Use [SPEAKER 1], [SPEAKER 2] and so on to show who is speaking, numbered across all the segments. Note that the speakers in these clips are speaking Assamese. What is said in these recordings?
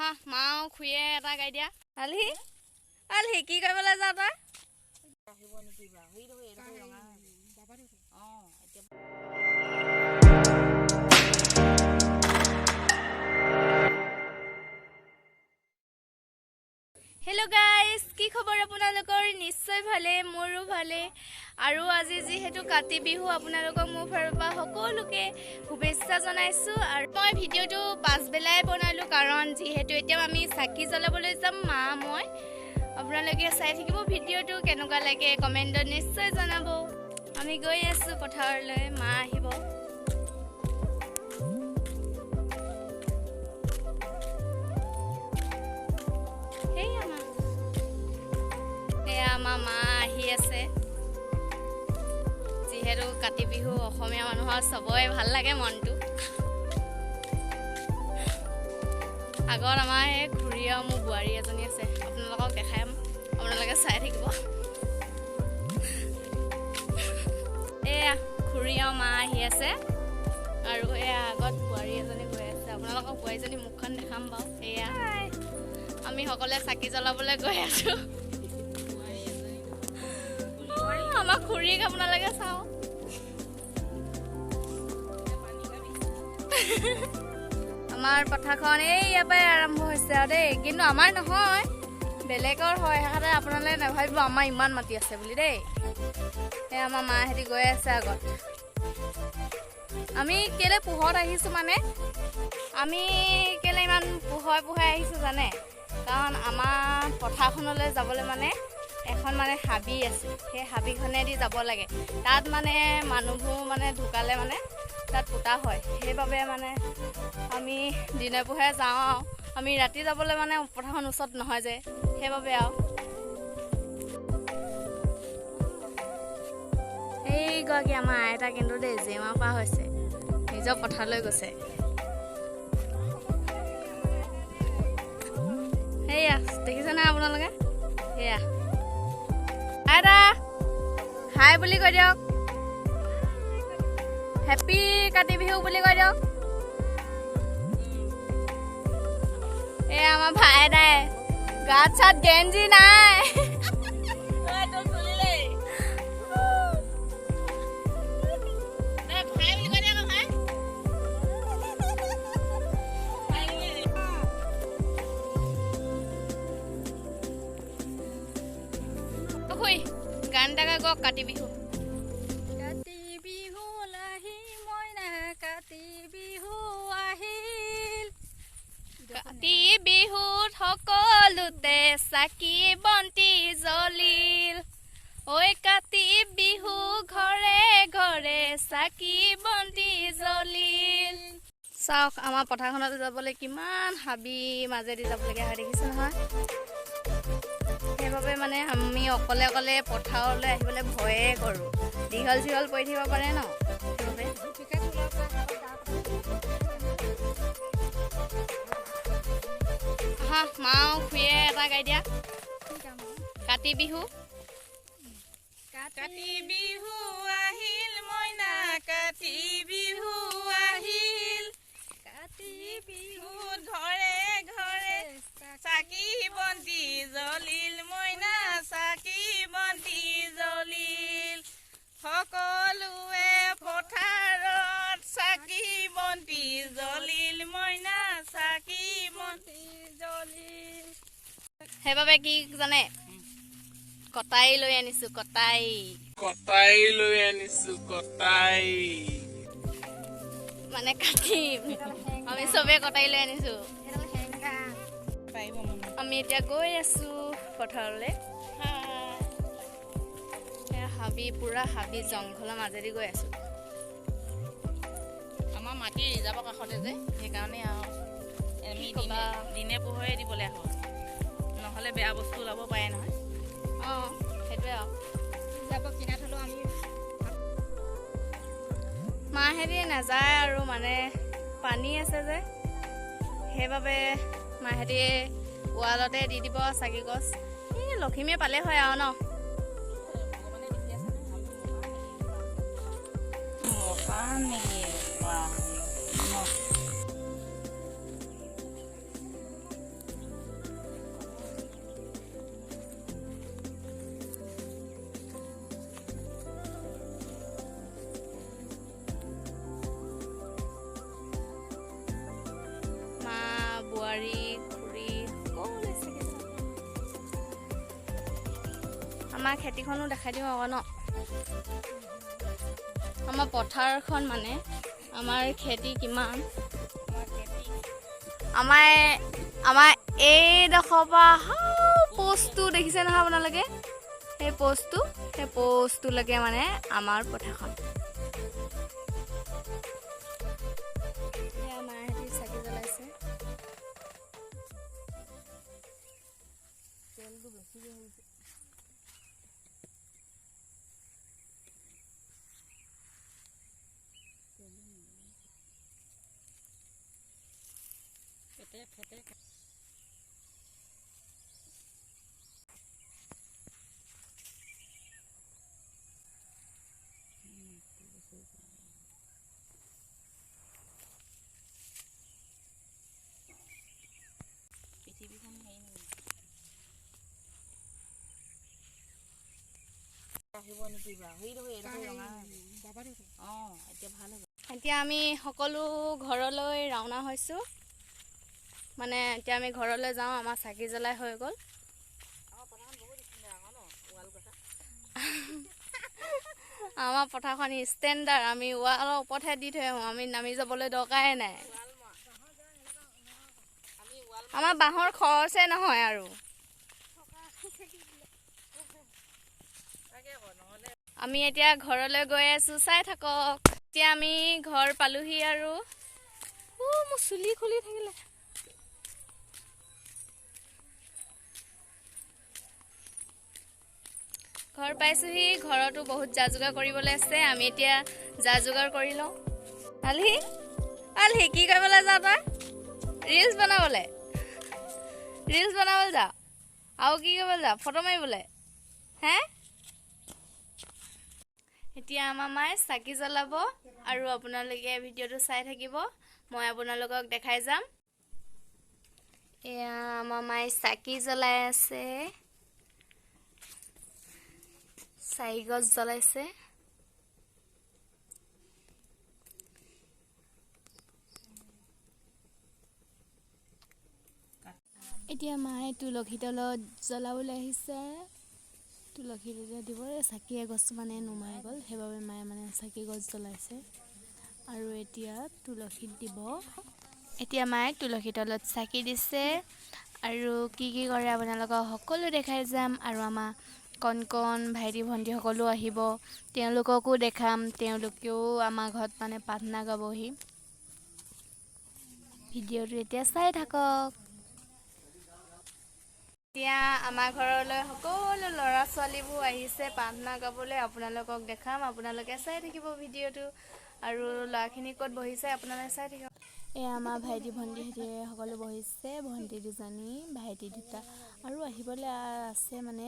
[SPEAKER 1] আহা মাও খুয়ে এটা গাই দিয়া। আলহি আলহি কি কৰিবলৈ যাওঁ তই? হেল্ল' গাইজ, কি খবৰ আপোনালোকৰ? নিশ্চয় ভালে, মোৰো ভালে। আৰু আজি যিহেতু কাতি বিহু, আপোনালোকক মোৰ ফালৰ পৰা সকলোকে শুভেচ্ছা জনাইছোঁ। আৰু মই ভিডিঅ'টো পাছবেলাই বনালোঁ, কাৰণ যিহেতু এতিয়া আমি চাকি জ্বলাবলৈ যাম মা মই। আপোনালোকে চাই থাকিব ভিডিঅ'টো, কেনেকুৱা লাগে কমেণ্টত নিশ্চয় জনাব। আমি গৈ আছোঁ পথাৰলৈ, মা আহিব। এয়া আমাৰ মা আহি আছে। যিহেতু কাতি বিহু অসমীয়া মানুহৰ চবৰে ভাল লাগে মনটো। আগত আমাৰ এই খুৰী আৰু মোৰ বোৱাৰী এজনী আছে, আপোনালোকক দেখাম, আপোনালোকে চাই থাকিব। এয়া খুৰী আৰু মা আহি আছে, আৰু এয়া আগত বোৱাৰী এজনী গৈ আছে। আপোনালোকক বোৱাৰীজনী মুখখন দেখাম বাৰু। এয়া আমি সকলোৱে চাকি জ্বলাবলৈ গৈ আছোঁ। আমাৰ খুৰীক আপোনালোকে চাওঁ। আমাৰ পথাৰখন এই ইয়াৰ পৰাই আৰম্ভ হৈছে আৰু দেই, কিন্তু আমাৰ নহয়, বেলেগৰ হয়। সেইকাৰণে আপোনালোকে নাভাবিব আমাৰ ইমান মাটি আছে বুলি দেই। এই আমাৰ মাহঁতি গৈ আছে আগত। আমি কেলৈ পোহৰত আহিছোঁ, মানে আমি কেলৈ ইমান পোহৰে পোহৰে আহিছোঁ জানে? কাৰণ আমাৰ পথাৰখনলৈ যাবলৈ মানে এখন মানে হাবি আছে, সেই হাবিখনেদি যাব লাগে। তাত মানে মানুহবোৰ মানে ঢুকালে মানে তাত পোতা হয়, সেইবাবে মানে আমি দিনে পোহৰে যাওঁ আৰু। আমি ৰাতি যাবলৈ মানে পথাৰখন ওচৰত নহয় যে, সেইবাবে আৰু। সেইগৰাকী আমাৰ আইতা কিন্তু দেই, জেওৰা পৰা হৈছে, নিজৰ পথাৰলৈ গৈছে। সেয়া দেখিছে নাই আপোনালোকে? সেয়া আইতা হাই বুলি কৈ দিয়ক, হেপী কাতি বিহু বুলি কৈ দিয়ক। এয়া আমাৰ ভাই দাই গাত চাত গেঞ্জি নাই। গান এটা গাওক কাতি বিহু।
[SPEAKER 2] কাতি বিহু আহি মইনা, কাতি বিহু আহিল।
[SPEAKER 1] কাতি বিহুত সকলোতে চাকি বন্তি জ্বলিল। ঐ কাতি বিহু ঘৰে ঘৰে চাকি বন্তি জ্বলিল। চাওক আমাৰ পথাৰখনত যাবলৈ কিমান হাবি মাজেদি যাবলগীয়া হয়, দেখিছে নহয়? সেইবাবে মানে আমি অকলে অকলে পথাৰলৈ আহিবলৈ ভয়ে কৰোঁ, দীঘল চীঘল পৰি থাকিব পাৰে ন, সেইবাবে। আহা মাও খুয়ে এটা গাই দিয়া, কাতি বিহু।
[SPEAKER 2] কাতি বিহু আহিল মইনা, কাতি বিহু আহিল। কাতি বিহুত ঘৰে ঘৰে চাকি বন্তি জ্বলিল মইনা, চাকি বন্তি জ্বলিল। সকলোৱে পথাৰত চাকি বন্তি জ্বলিল মইনা, চাকি বন্তি জ্বলিল।
[SPEAKER 1] সেইবাবে কি জানে, কটাৰী লৈ আনিছো, কটাৰী।
[SPEAKER 3] কটাৰী লৈ আনিছো, কটাৰী।
[SPEAKER 1] মানে কাটিম আমি চবে কটাৰী লৈ আনিছো। আমি এতিয়া গৈ আছো পথাৰলৈ। হাবি, পুৰা হাবি জংঘলৰ মাজেদি গৈ আছো।
[SPEAKER 2] আমাৰ মাটি ৰিজাৰ্ভৰ কাষতে যে, সেইকাৰণে আৰু আমি দিনে পোহৰে দিবলৈ আহোঁ, নহ'লে বেয়া বস্তু ওলাব পাৰে নহয়।
[SPEAKER 1] অঁ সেইটোৱে আৰু। মাহেঁতি নাযায় আৰু, মানে পানী আছে যে, সেইবাবে মাহেঁতি ৱালতে দি দিব চাকি গছ। এই লখিমীয়ে পালে হয় আৰু ন। আমাৰ খেতিখনো দেখাই দিওঁ আকৌ ন। আমাৰ পথাৰখন মানে আমাৰ খেতি কিমান, আমাৰ আমাৰ এইডোখৰ পৰা পোষ্টটো দেখিছে নহয় আপোনালোকে, সেই পোষ্টটো, সেই পোষ্টটোলৈকে মানে আমাৰ পথাৰখন। মাহঁতি চাকি জ্বলাইছে।
[SPEAKER 2] পৃথিৱীখন হেৰি আহিব নেকি বাৰু? অঁ, এতিয়া ভাল হ'ব।
[SPEAKER 1] এতিয়া আমি সকলো ঘৰলৈ ৰাওনা হৈছোঁ। মানে এতিয়া আমি ঘৰলৈ যাওঁ, আমাৰ চাকি জ্বলাই হৈ গ'ল। আমাৰ পথাৰখন ষ্টেণ্ডাৰ্ড, আমি ৱালৰ ওপৰতহে দি থৈ আহোঁ, আমি নামি যাবলৈ দৰকাৰেই নাই। আমাৰ বাঁহৰ খৰচে নহয় আৰু। আমি এতিয়া ঘৰলৈ গৈ আছোঁ, চাই থাকক। এতিয়া আমি ঘৰ পালোহি আৰু। মোৰ চুলি খুলি থাকিলে। ঘৰ পাইছোহি, ঘৰতো বহুত যা যোগাৰ কৰিবলৈ আছে। আমি এতিয়া যা যোগাৰ কৰি লওঁ। আলহী আলহী কি কৰিবলৈ যাওঁ তই? ৰিলচ বনাবলৈ, ৰিলচ বনাবলৈ যাওঁ। আৰু কি কৰিবলৈ যাওঁ? ফটো মাৰিবলৈ হে। এতিয়া আমাৰ মায়ে চাকি জ্বলাব আৰু আপোনালোকে ভিডিঅ'টো চাই থাকিব, মই আপোনালোকক দেখাই যাম। এয়া আমাৰ মায়ে চাকি জ্বলাই আছে, চাৰিগছ জ্বলাইছে। এতিয়া মায়ে তুলসী তলত জ্বলাবলৈ আহিছে। তুলসী তলত দিব চাকি এগছ মানে নুমাই গ'ল, সেইবাবে মায়ে মানে চাকি গছ জ্বলাইছে আৰু এতিয়া তুলসীত দিব। এতিয়া মায়ে তুলসী তলত চাকি দিছে আৰু কি কি কৰে আপোনালোকক সকলো দেখাই যাম। আৰু আমাৰ কণ কণ ভাইটি ভণ্টি সকলো আহিব, তেওঁলোককো দেখাম। তেওঁলোকেও আমাৰ ঘৰত মানে প্ৰাৰ্থনা গাবহি। ভিডিঅ'টো এতিয়া চাই থাকক। এতিয়া আমাৰ ঘৰলৈ সকলো ল'ৰা ছোৱালীবোৰ আহিছে প্ৰাৰ্থনা গাবলৈ, আপোনালোকক দেখাম, আপোনালোকে চাই থাকিব ভিডিঅ'টো। আৰু ল'ৰাখিনি ক'ত বহিছে আপোনালোকে চাই থাকিব। এয়া আমাৰ ভাইটি ভণ্টিহঁতে সকলো বহিছে, ভণ্টি দুজনী, ভাইটি দুটা, আৰু আহিবলৈ আছে মানে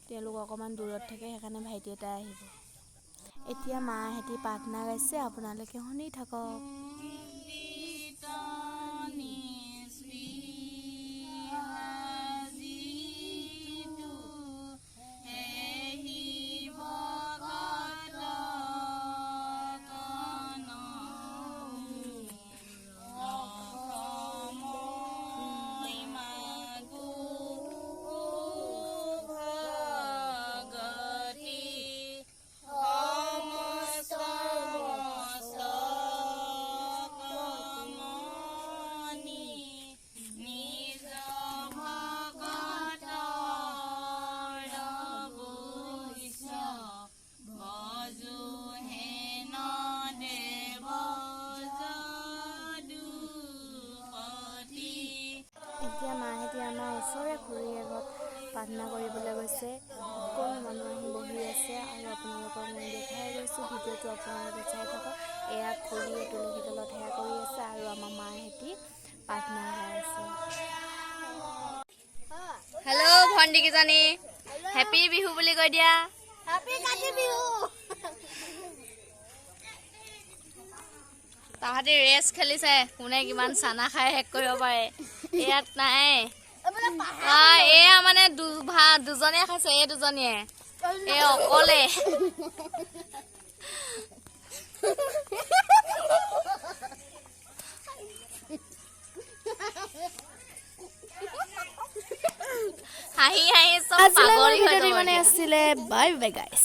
[SPEAKER 1] তেওঁলোক অকণমান দূৰত থাকে, সেইকাৰণে ভাইটি এটা আহিব। এতিয়া মাহঁতি প্ৰাৰ্থনা গাইছে, আপোনালোকে শুনি থাকক। এতিয়া মাহঁতি আমাৰ ওচৰৰে খুৰীয়ে ঘৰত প্ৰাৰ্থনা কৰিবলৈ গৈছে। সকলো মানুহ আহি বহি আছে আৰু আপোনালোকক মই দেখাই গৈছোঁ ভিডিঅ'টো, আপোনালোকে চাই থাকক। এয়া খুৰীয়ে তুলসী তলত সেৱা কৰি আছে আৰু আমাৰ মাহঁতি প্ৰাৰ্থনা গাই আছে। হেল্ল' ভণ্টি কেইজনী, হেপী বিহু বুলি কৈ দিয়া। তাহাঁতি ৰেচ খেলিছে, কোনে কিমান চানা খাই শেষ কৰিব পাৰে। ইয়াত নাই, এয়া মানে দুজনীয়ে খাইছে, এই দুজনীয়ে, এই অকলে।
[SPEAKER 2] হাঁহি হাঁহি চব
[SPEAKER 1] আজিলৈ
[SPEAKER 2] পাগলী হৈ
[SPEAKER 1] ভিডিঅ'টো
[SPEAKER 2] যাব
[SPEAKER 1] ইমানেই
[SPEAKER 2] এতিয়া।
[SPEAKER 1] আছিলে। Bye bye guys.